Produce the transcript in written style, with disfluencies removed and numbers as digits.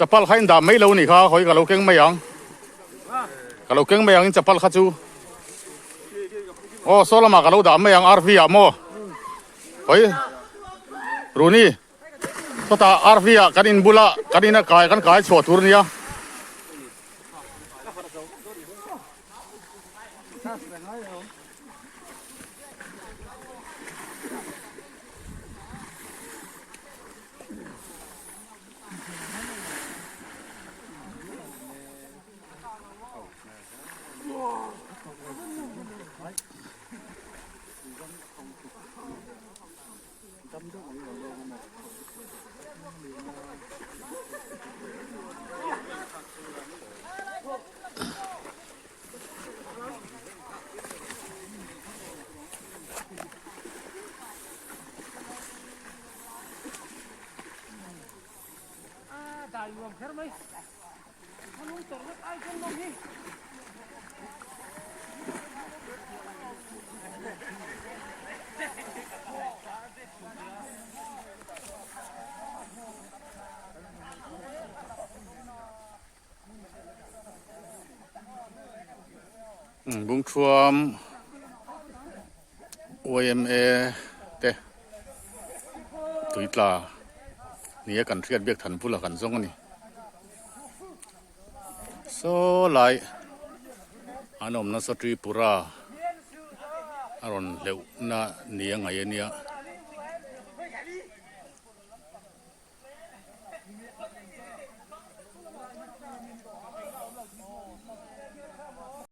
Chapal kha in dah mai lo nih kha hawi ka lo keng mai ang. Ka lo keng mai ang in chapal kha chu. Aw saw lamah ka lo dah mai ang RV ah maw. Hawi Runi sawtah RV ah kan in bula kan in a kai kan kai chhuah tur nia. Bungthuam yma te tuitla nia kan hriat biak than bula kan zawng a ni. Saw lai an awmna saw Tripura a rawn hleuhna nia ngaih a nia.